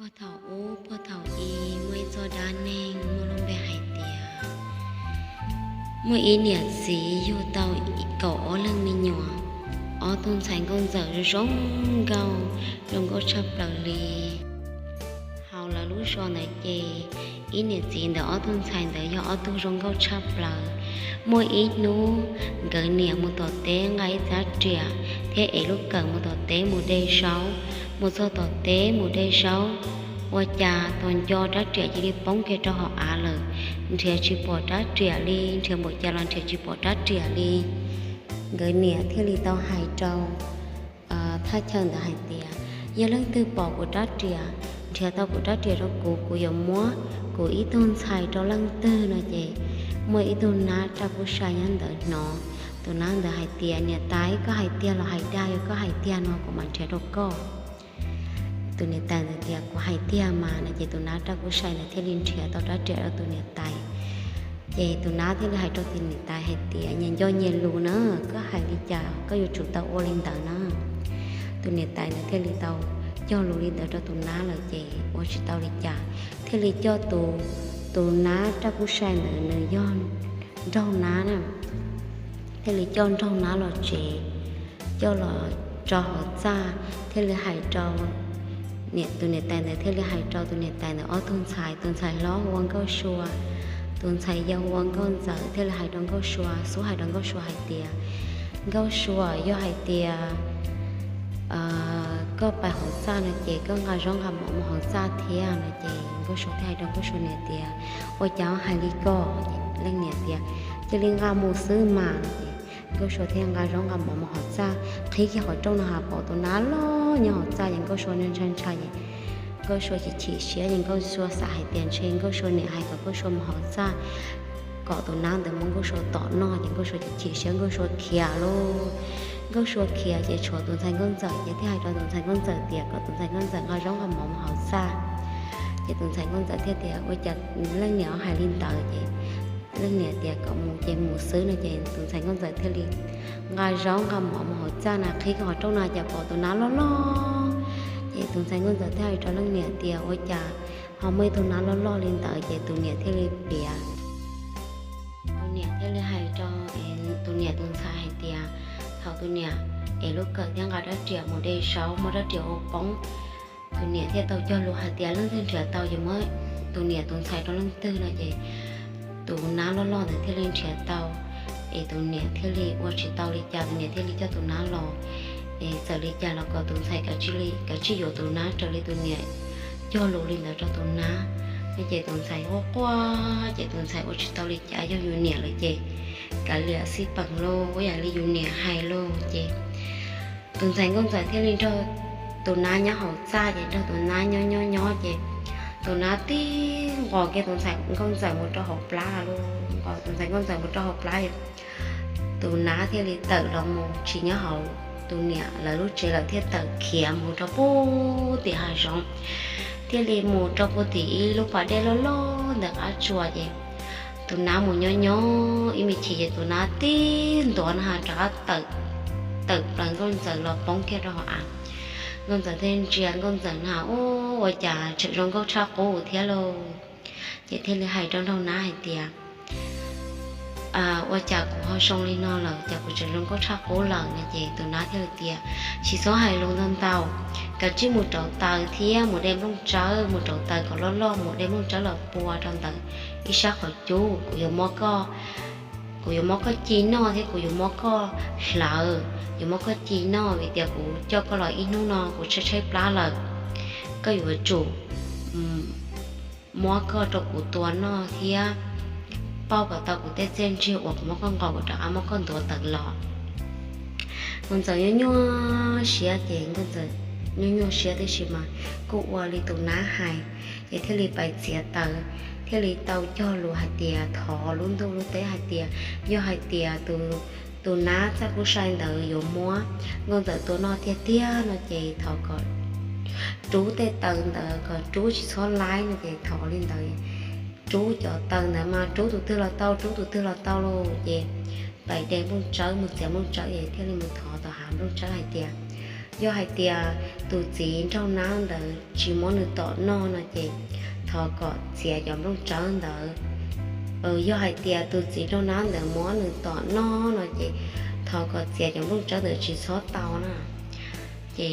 Puag thaum ub, puag thaum i, muaj ib txoj dab neeg muaj lub npe hais tias muaj ib niam txiv yug tau kaum ob leeg me nyuam. Ob tug ntxhais nkauj ntxawm zoo nkauj, zoo nkauj tshaj plaws li. Hauv lawv lub zos ntawd ces ib niam txiv ntawd ob tug ntxhais ntawd yog ob tug zoo nkauj tshaj plaws. Muaj ib hnub nkawd niam mus tom teb nqa ib rab riam thiab ev lub kawm mus tom teb mus de zaub. Mus txog tom teb mus de zaub, ua cas tos nco rab riam cia li poob kiag rau hauv av lawm. Nrhiav tsis pom rab riam li, nrhiav npaum cas los nrhiav tsis pom rab riam li. Nkawd niam thiaj li tau hais rau thaj chaw ntawd hais tias, yog leej twg pom kuv rab riam, nrhiav tau kuv rab riam rau kuv, kuv yuav muab kuv ib tug ntxhais rau leej twg no ces, muaj ib tug nab raj kub sai nyob ntawd hnov. Tus nab ntawd hais tias, niam tais, koj hais tiag los hais dag? Yog koj hais tiag no kuv mam nrhiav rau koj. Tus niam tais ntawd tias, kuv hais tiag mas no ces tus nab raj kub sai ntawd thiaj li nrhiav tau rab riam rau tus niam tais. Ces tus nab thiaj li hais rau tus niam tais hais tias, nyias nco nyias lus na, koj hais li cas koj yuav tsum tau ua li ntawd na. Tus niam tais ntawd thiaj li tau cog lus li ntawd rau tus nab lawm ces ua tsis tau li cas, thiaj li coj tus, tus nab raj kub sai ntawd nws yog nraug nab na, thiaj li coj nraug nab los tsev, coj los rau hauv txaj, thiaj li hais rau, tus niam tais ntawd thiaj li hais rau tus niam tais ntawd ob tug ntxhais, tus ntxhais hlob hu ua Nkauj Sua, tus ntxhais yau hu ua Nkauj Ntxawm, thiaj li hais rau Nkauj Sua, xub hais rau Nkauj Sua hais tias, Nkauj Sua, yog hais tias koj pais hauv txaj no ces koj nqa zaub nqa mov mus hauv txaj thiab no ces Nkauj Sua thiaj hais rau Nkauj Sua niam tias, ua cas hais li ko? Leej niam tias, cia li nqa mus xwb mas no ces Nkauj Sua thiaj nqa zaub nqa mov mus hauv txaj, qhib kiag qhov rooj no ha pom tus nab loj nyob hauv txaj ces Nkauj Sua ntshai ntshai es Nkauj Sua chim chim siab ces Nkauj Sua xav hais tias ntshe Nkauj Sua niam hais kom Nkauj Sua mus hauv txaj kom tus nab ntawd muab Nkauj Sua tom noj ces Nkauj Sua chim chim siab Nkauj Sua khiav lauj. Nkauj Sua khiav ces tshuav tus ntxhais Nkauj Ntxawm ces thiaj hais rau tus ntxhais Nkauj Ntxawm tias kom tus ntxhais Nkauj Ntxawm nqa zaub nqa mov mus hauv txaj. Ces tus ntxhais Nkauj Ntxawm thiaj tias, ua cas leej niam hais li ntawd? Ces leej niam tias kom mus ces mus xwb no ces tus ntxhais Nkauj Ntxawm thiaj li nqa zaub nqa mov mus hauv txaj na, qhib kiag qhov rooj no cas pom tus nab loj loj. Ces tus ntxhais Nkauj Ntxawm thiaj hais rau leej niam tias, ua cas ho muaj ib tug nab loj loj li ntawd? Ces tus niam thiaj li piav, tus niam thiaj li hais rau tus niam tus ntxhais hais tias, thaum tus niam es lub kawm thiab nqa rab riam mus de zaub muab rab riam ua poob, tus niam thiaj tau cog lus hais tias leej twg nrhiav tau ces muab tus niam tus ntxhais rau leej twg no ces tus nab loj loj ntawd thiaj li nrhiav tau. Es tus niam thiaj li ua tsis tau li cas, tus niam thiaj li coj tus nab los. Es txawm li cas los kom tus ntxhais kav tsij yuav tus nab raws li tus niam cog lus li ntawd rau tus nab. No ces tus ntxhais quaj quaj ces tus ntxhais ua tsis tau li cas, yog yus niam lawm ces kav liam xij peem lauj, ua yam li yus niam hais lauj. Ces tus ntxhais Nkauj Ntxawm thiaj li nrog tus nab nyob hauv txaj ces nrog tus nab nyob nyob nyob ces tus nab tib nqos kiag tus ntxhais Nkauj Ntxawm mus rau hauv plab lauj, nqos tus ntxhais Nkauj Ntxawm mus rau hauv plab. Tus nab thiaj li tawm los mus tsis nyob hauv tus niam lawv lub tsev lawm, thiaj tawm khiav mus rau puag tim hav zoov, thiaj li mus rau puag tim ib lub pas dej loj loj ntawm qab tsuas ces tus nab mus nyob nyob ib me chim ces tus nab tib ntuav no ha rov qab tawm plaws Nkauj Ntxawm los poob kiag rau hauv av. Nkauj Ntxawm thiaj ntsia Nkauj Ntxawm na, ua cas tseem zoo nkauj tshaj qub thiab lauj. Ces thiaj li hais rau nraug nab hais tias, ua cas kuv ho zoo li no lawm, cas kuv tseem zoo nkauj tshaj qub lawm no ces tus nab thiaj li tias, tsis txhob hais lus ntau ntau, kav tsij mus rauv taws thiab mus de nplooj tsawb, mus rauv taws kom loj loj, mus de nplooj tsawb los pua rau ntawm ib sab qhov cub, kuv yuav muab koj, kuv yuav muab koj ci noj thiab kuv yuav muab koj hlawv, yuav muab koj ci noj vim tias kuv coj koj los ib hnub no kuv tshaib tshaib plab lawm. Koj yuav tsum muab koj rau kuv tua noj thiab pauj kom tau kuv tej txiaj ntsig uas kuv muab koj nqos kuv rov qab muab koj ntuav tawm los. Nkauj Ntxawm nyuaj nyuaj siab ces Nkauj Ntxawm nyuaj nyuaj siab tib si mas kuj ua li tus nab hais, ces thiaj li pais txiav taws, thiaj li tau cog lus hais tias thov lub ntuj lub teb hais tias yog hais tias tus nab txaj kub sai ntawd yuav muab Nkauj Ntxawm tua noj tiag tiag no ces thov kom rub tej taws ntawd kom rub tsis txhob laib no ces thov li ntawd. Rub cov taws ntawd mas rub tus twg los tau, rub tus twg los tau lauj. Ces pais de nplooj tsawb, mus txiav nplooj tsawb es thiaj li mus thov tom hav nplooj tsawb hais tias Yog hais tias tus txiv nraug nab ntawd tsis muab nws tom noj no ces thov kom txiav cov nplooj tsawb ntawd. Yog hais tias tus txiv nraug nab ntawd muab nws tom noj no ces thov kom txiav cov nplooj tsawb ntawd tsis txhob tau na. Ces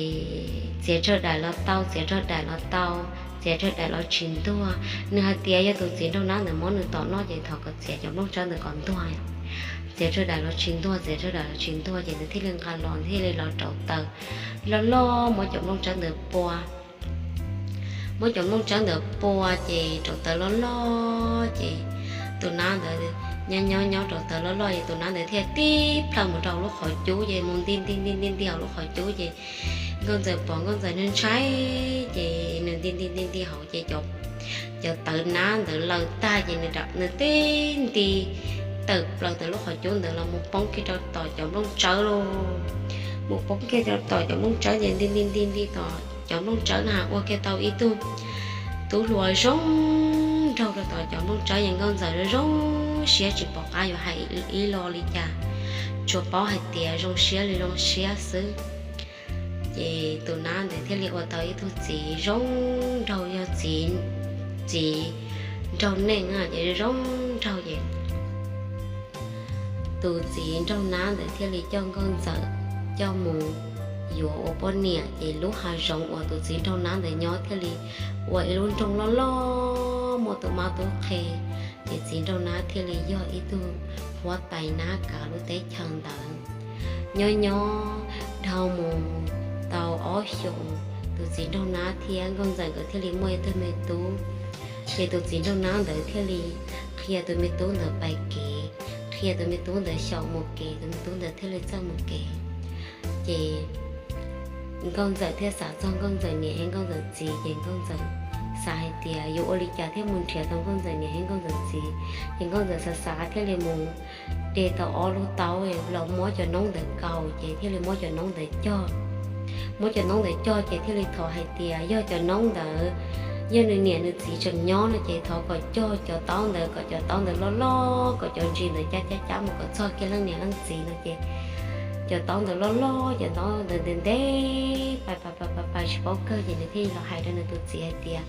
txiav tsawg daim los tau, txiav tsawg daim los tau, txiav tsawg daim los tsis ntuag. Nws hais tias yog tus txiv nraug nab ntawd muab nws tom noj ces thov kom txiav cov nplooj tsawb ntawd kom ntuag. Txiav tsawg daim los tsis ntuag, txiav tsawg daim los tsis ntuag ces nws thiaj li nqa los, thiaj li los rauv taws loj loj muab cov nplooj tsawb ntawd pua. Muab cov nplooj tsawb ntawd pua ces rauv taws loj loj ces tus nab ntawd nyob nyob nyob rauv taws loj loj ces tus nab ntawd thiaj tib plhaw mus rau lub qhov cub ces mus nti nti nti nti nti hauv lub qhov cub ces nkauj ntxawm pom nkauj ntxawm ntshai ntshai ces nws nti nti nti nti hauv ces cov tawv nab ntawd laws tag ces nws tib nti tawm plaws ntawm lub qhov cub ntawd los mus poob kiag rau tom cov nplooj tsawb lauj. Mus poob kiag rau tom cov nplooj tsawb ces nti nti nti nti tom cov nplooj tsawb na ua kiag tau ib tug tub hluas zoo nraug rau tom cov nplooj tsawb ces nkauj ntxawm zoo zoo siab tsis pom qab yuav hais ib lo li cas, tsuas paub hais tias zoo siab li zoo siab xwb. Ces tus nab ntawd thiaj li ua tau ib tug txiv zoo nraug yog txiv, txiv nraug neej ces zoo nraug ces tus txiv nraug nab ntawd thiaj li coj nkauj ntxawm coj mus yuav ua poj niam ces lub hav zoov uas tus txiv nraug nab ntawd nyob thiaj li ua ib lub nroog loj loj muaj tus mab tub qhe. Ces txiv nraug nab thiaj li yog ib tug huab tais nab kav lub teb chaws ntawd. Nyob nyob dhau mus tau ob xyoos, tus txiv nraug nab thiab nkauj ntxawm nkawd thiaj li muaj ib tug me tub. Ces tus txiv nraug nab ntawd thiaj li qhia tus me tub ntawd pais kev, qhia tus me tub ntawd xyaum mus kev, tus me tub ntawd thiaj li txawj mus kev. Ces nkauj ntxawm thiaj xav txog nkauj ntxawm niam thiab nkauj ntxawm txiv ces nkauj ntxawm xav hais tias yuav ua li cas thiaj mus nrhiav tau nkauj ntxawm niam thiab nkauj ntxawm txiv. Ces nkauj ntxawm xav xav thiaj li mus de tau ob lub taub los muab cov noob ntawd kaus ces thiaj li muab cov noob ntawd cog. Muab cov noob ntawd cog ces thiaj li thov hais tias yog cov noob ntawd yog nws niam nws txiv tseem nyob no ces thov kom cog cov taub ntawd kom cov taub ntawd loj loj kom cov ntsis ntawd cab cab cab mus kom txog kiag leej niam leej txiv no ces cov taub ntawd loj loj, cov taub ntawd ntev ntev pais pais pais pais tsis paub kawg ces nws thiaj li los hais rau nws tus txiv hais tias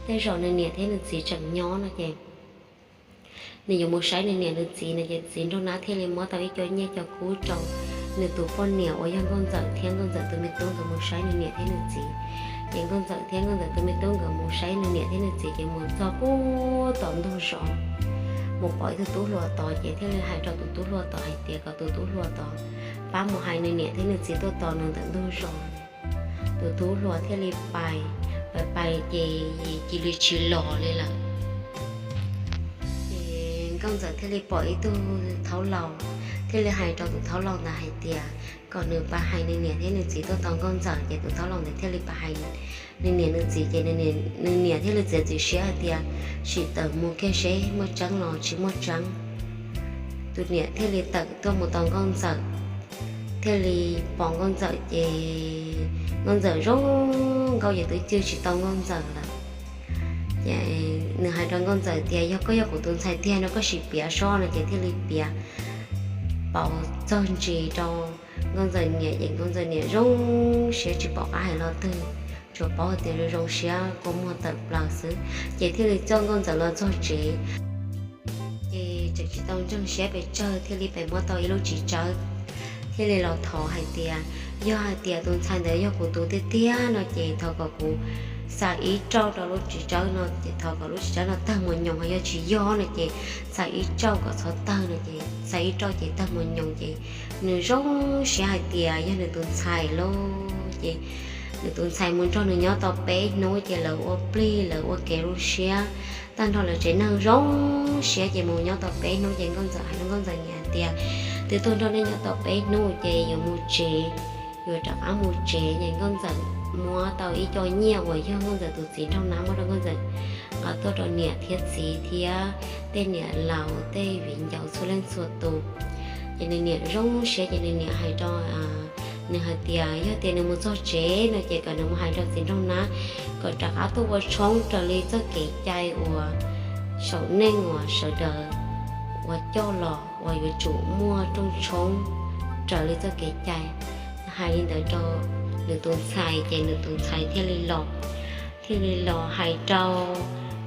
tej zaum nws niam thiab nws txiv tseem nyob no ces nws yuav mus saib nws niam nws txiv no ces txiv nraug nab thiaj li muab tau ib co nyiaj co kub rau nws tus poj niam uas yog nkauj ntxawm thiab nkauj ntxawm tus me tub nkawd mus saib nws niam thiab nws txiv. Ces nkauj ntxawm thiab nkauj ntxawm tus me tub nkawd mus saib nws niam thiab nws txiv ces mus txog puag tom ntug zos, mus pom ib tug tub hluas tod ces thiaj li hais rau tus tub hluas tod hais tias kom tus tub hluas tod pab mus hais nws niam thiab nws txiv tuaj tos nws ntawm ntug zos. Tus tub hluas thiaj li pais, pais pais ces cia li tsis los li lawm. Ces nkauj ntxawm thiaj li pom ib tug thaub laus, thiaj li hais rau tus thaub laus ntawd hais tias kom nws pab hais nws niam thiab nws txiv tuaj tos nkauj ntxawm. Ces tus thaub laus ntawd thiaj li pab hais nws niam nws txiv ces nws niam thiaj li txiav txim siab hais tias sim tawm mus kiag seb muaj tseeb los tsis muaj tseeb. Tus niam thiaj li tawm tuaj mus tos nkauj ntxawm, thiaj li pom nkauj ntxawm ces nkauj ntxawm zoo nkauj ces twb cwj tsis tau nkauj ntxawm lawm. Ces nws hais rau nkauj ntxawm tias yog koj yog kuv tus ntxhais tiag no koj sim piav soj no ces thiaj li piav pauv txog ntsis rau nkauj ntxawm niam ces nkauj ntxawm niam zoo siab tsis pom qab hais lo twg, tsuas paub tias zoo zoo siab kua muag tawm plaws xwb. Ces thiaj li coj nkauj ntxawm los txog tsev. Ces tseem tsis tau ntseeg siab pes tsawg thiaj li pem muab tau ib lub txiv tsawb, thiaj li los thov hais tias yog hais tias tus ntxhais ntawd yog kuv tus tiag tiag no ces thov kom kuv xa ib rauj rau lub txiv tsawb no ces thov kom lub txiv tsawb no tawg mus nyoos, yog tsis yog no ces xa ib rauj kom txhob tawg no ces xa ib rauj ces tawg mus nyoos ces nws zoo siab hais tias yog nws tus ntxhais lauj. Ces nws tus ntxhais mus nrog nws nyob tau peb hnub ces lawv ua plig lawv ua kev zoo siab, tag nrho lawv tsev neeg zoo siab ces mus nyob tau peb hnub ces nkauj ntxawm hais rau nkauj ntxawm niam hais tias twb tuaj nrog nej nyob tau peb hnub ces yuav mus tsev, yuav rov qab mus tsev. Ces nkauj ntxawm muab tau ib co nyiaj uas yog nkauj ntxawm tus txiv nraug nab muab rau nkauj ntxawm nqa tuaj rau niam thiab txiv thiab tej niam laus tej viv ncaus txhua leej txhua tus. Ces nws niam zoo siab ces nws niam hais rau nws hais tias yog tias nws mus txog tsev no ces kom nws mus hais rau txiv nraug nab kom rov qab tuaj ua tshoob raws li txoj kev cai uas saum neej uas sawv daws uas coj los uas yuav tsum muaj rooj tshoob raws li txoj kev cai. Hais li ntawd rau nws tus ntxhais, ces nws tus ntxhais thiaj li los, thiaj li los hais rau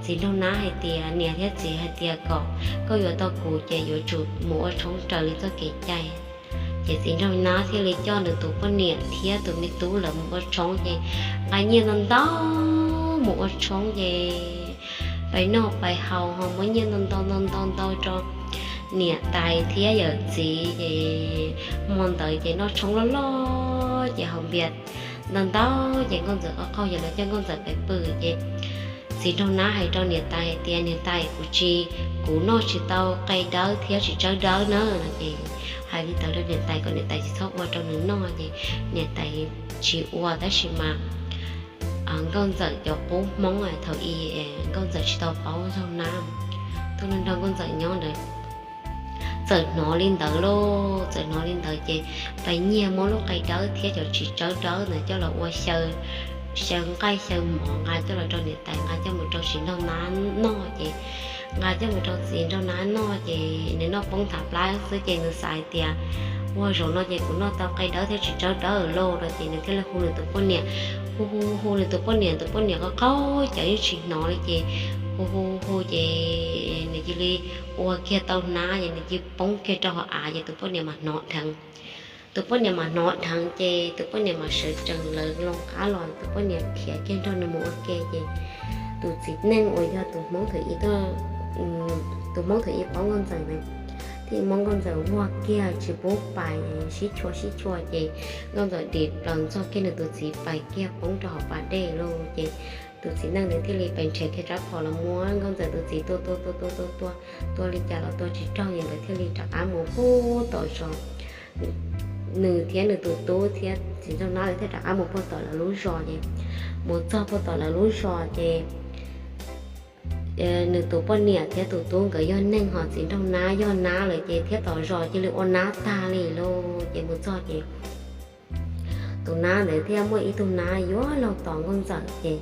txiv nraug nab hais tias, niam thiab txiv hais tias kom koj yuav tau kuv ces yuav tsum mus ua tshoob raws li txoj kev cai. Ces txiv nraug nab thiaj li coj nws tus poj niam thiab tus me tub lawv mus ua tshoob, ces nqa nyiaj ntau ntau mus ua tshoob, ces pais noj pais haus ho muab nyiaj ntau ntau ntau ntau ntau rau niam tais thiab yawm txiv. Ces hmo ntawd ces noj tshoob loj loj, ces haus npias ntau ntau, ces nkauj ntxawm qaug qaug, ces lawv coj nkauj ntxawm pais pw. Ces txiv nraug nab hais rau niam tais hais tias, niam tais, kuv tsis, kuv noj tsis tau qe dawb thiab tsis tsawb dawb na no. Ces hais li ntawd rau niam tais kom niam tais tsis txhob ua rau nws noj, ces niam tais tsis ua. Tab sis mas nkauj ntxawm cov qub Hmoob thaum i, nkauj ntxawm tsis tau paub zaug nab, tus neeg nrog nkauj ntxawm nyob ntawd txawm hnov li ntawd lauj. Txawm hnov li ntawd ces pais nyiag muab lub qe dawb thiab cov tsis tsawb dawb ntawd coj los ua xyaw, xyaw nqaij xyaw mov nqa coj los rau niam tais, nqa coj mus rau txiv nraug nab noj. Ces nqa coj mus rau txiv nraug nab noj ces nws noj poob thav plab xwb, ces nws xav hais tias, ua zaum no ces kuv noj tau qe dawb thiab tsis tsawb dawb lauj no. Ces nws thiaj li hu nws tus poj niam, hu hu hu nws tus poj niam, tus poj niam qaug qaug cawv yeej tsis hnov li. Ces hu hu hu ces nws cia li ua kiag tau hnab, ces nws cia li poob kiag rau hauv av, ces tus poj niam mas hnov dheev. Tus poj niam mas hnov dheev, ces tus poj niam mas sawv tsees lawv loo qab los, tus poj niam khiav kiag nrog nws mus ua ke. Ces tus txiv neej uas yog tus Hmoob thaum i, tus Hmoob thaum i paub nkauj ntxawm ntawd thiaj muab nkauj ntxawm vuag kiag tsis pub pais, sib tshua sib tshua, ces nkauj ntxawm dim plaws ntxog kiag nws tus txiv pais kiag poob rau hauv pas dej lauj. Ces tus txiv neej ntawd thiaj li pais nrhiav kiag rab phom los muab nkauj ntxawm tus txiv tua tua tua tua tua tua, tua li cas los tua tsis raug, ces nkawd thiaj li rov qab mus puag tom zos. Nws thiab nws tus tub thiab txiv nraug nab lawv thiaj rov qab mus puag tom lawv lub zos. Ces mus txog puag tom lawv lub zos ces nws tus poj niam thiab tus tub nkawd yog neeg, ho txiv nraug nab yog nab lawm, ces thiab tom zos cia li ua nab tag li lauj. Ces mus txog ces tus nab ntawd thiaj muaj ib tug nab yuav luag tos nkauj ntxawm. Ces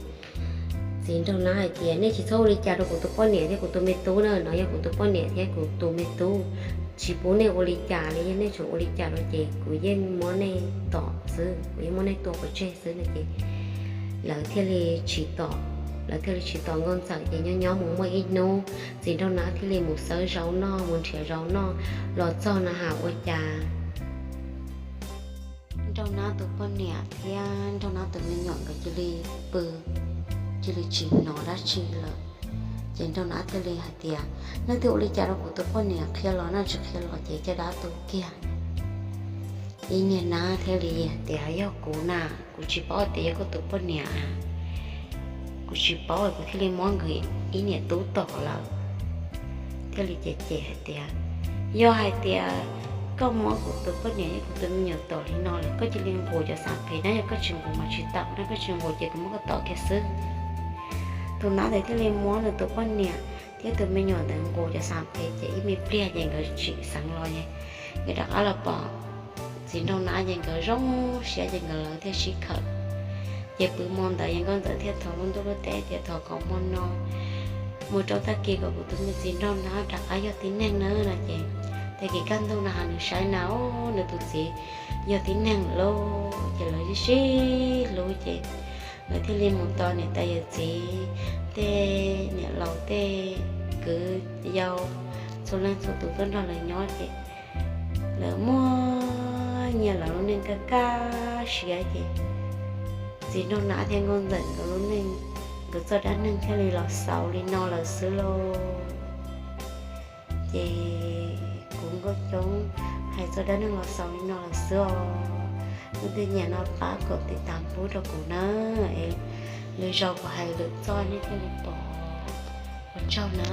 txiv nraug nab hais tias, nej tsis txhob ua li cas rau kuv tus poj niam thiab kuv tus me tub na, no yog kuv tus poj niam thiab kuv tus me tub, tsis pub nej ua li cas li. Yog nej tseem ua li cas rau ces kuv yeej muab nej tom xwb, kuv yeej muab nej tua pov tseg xwb no. Ces lawv thiaj li tsis tom, lawv thiaj li tsis tom nkauj ntxawm. Ces nyob nyob mus muaj ib hnub txiv nraug nab thiaj li mus xawb zaub noj, mus nrhiav zaub noj, los txog na has ua cas nraug nab tus poj niam thiab nraug nab tus me nyuam nkawd cia li pw, cia li tsis hnov dab tsi lawm. Ces nraug nab thiaj li hais tias, nej twb ua li cas rau kuv tus poj niam, qhia los no, tsis qhia los ces caj dab tu kiag. Ib niag nab thiaj li hais tias, yog kuv na, kuv tsis paub tias yog koj tus poj niam, kuv tsis paub, kuv thiaj li muab nkawd ib niam tub tom lawm. Thiaj li cem cem hais tias, yog hais tias koj muab kuv tus poj niam thiab kuv tus me nyuam tom li no lawm, koj cia li nqus cov xav phem na, yog koj tsis nqus mas tsis tau na, koj tsis nqus ces kuv muab koj tom kiag xwb. Tus nab ntawd thiaj li muab nws tus poj niam thiab tus me nyuam ntawd nqus cov xav phem, ces ib me pliag ces nkawd tsim xeev los, nkawd rov qab los pom txiv nraug nab ces nkawd zoo siab ces nkawd lawv thiaj sib khawm. Ces pw hmo ntawd ces nkauj ntxawm thiaj thov lub ntuj lub teb tias, thov kom hmo no mus rau tag kis kom kuv tus me txiv nraug nab rov qab yog tib neeg na no. Ces tag kis kaj ntug no has nws saib na, nws tus txiv yog tib neeg lawm lauj. Ces lawv sib sib hlub ces lawv thiaj li mus tos niam tais yawm txiv, tej niam laus tej kwv yau, txhua leej txhua tus tuaj nrog lawv nyob ces lawv muaj nyias lawv lub neej kaj kaj siab. Ces txiv nraug nab thiab nkauj ntxawm nkawd lub neej, nkawd txoj dab neeg thiaj li los xaus li no lawm xwb lauj. Ces kuv Nkauj Coob hais txoj dab neeg los xaus li no lawm xwb os. Leej twg nyiam no pab kom tiv tas pub rau kuv na, es lwm zaus kuv hais lwm txoj nej thiaj li pom. Ua tsaug na.